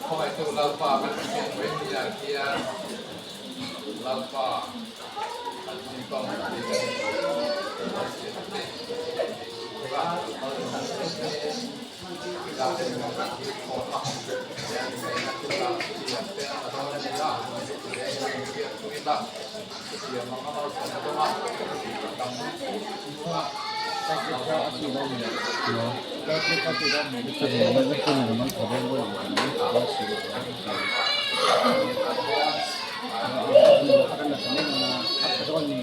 Khawngaihtu Lalpa kan Pathian Vaihniah hian Lalpa kan hmingtawng tih kan inhriat a ni.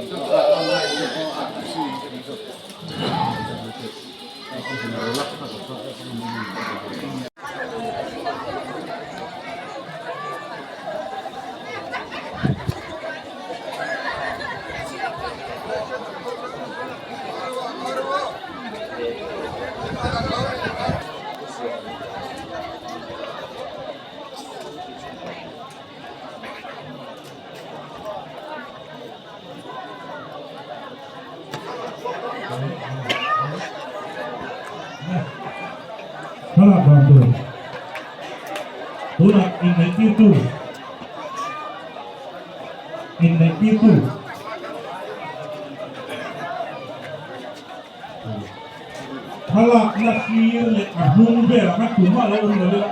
Thlalak dan tur tunah inneih tirtu inneih tirtu thlalakna sir leh a hnung velah khan tumah lo awm lo ila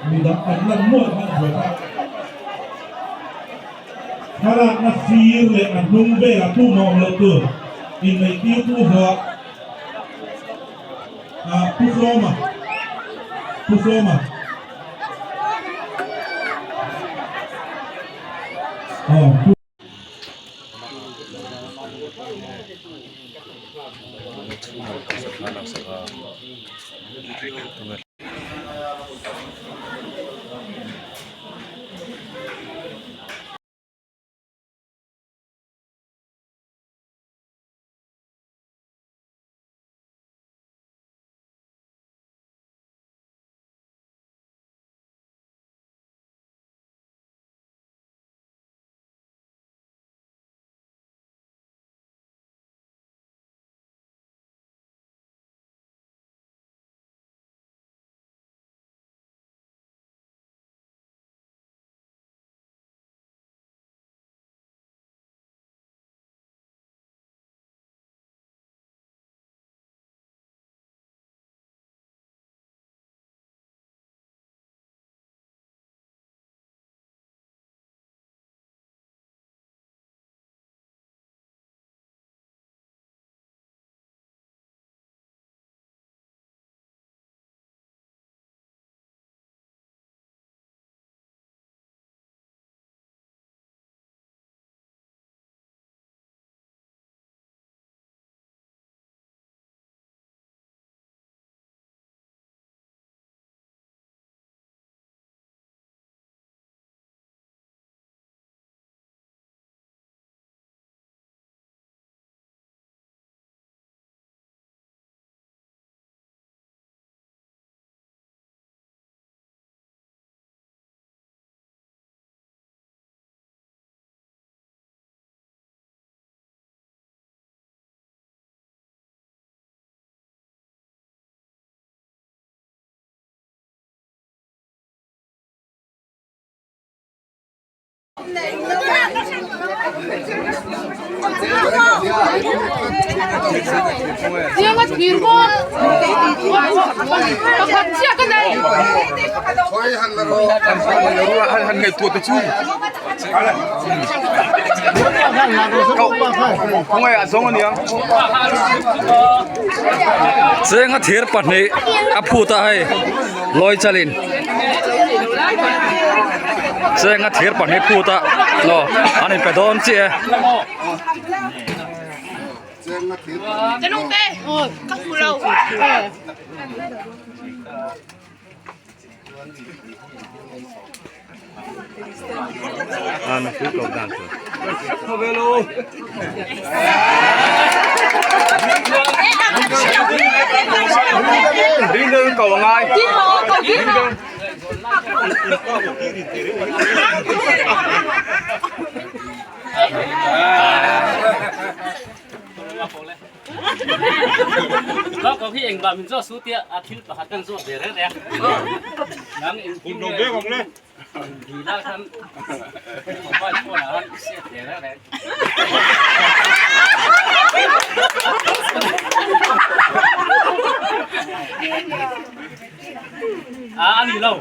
midang an lan nual khan a buai thlak. Thlalakna sir leh a hnung velah tumah awm loh tur inneih tirtu zawh ah Pu Sawma Pu Sawma aw Pu Chianga thir maw pakhat chiah ka nei. Chenga thir pahnih a phut a hei lawi chalin Chenga thir pahnih phut a aw an inpe dawn chiah e. Naupang hi engvah min zawh su tia a thil pakhat kan zawh ve reng reng. Nang engtin nge dila khan mobile phone ah khan i save ve reng reng. A a ni lo.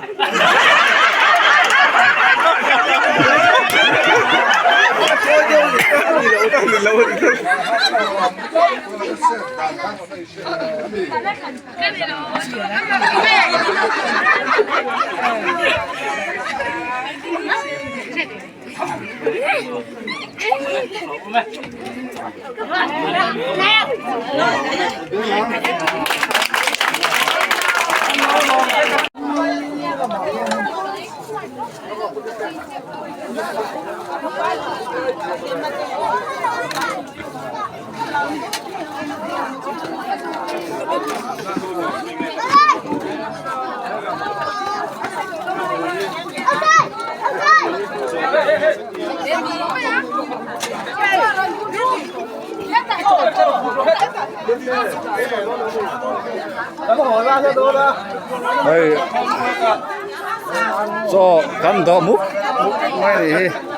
Hei chaw kan dawh mup mup mai a nih hi.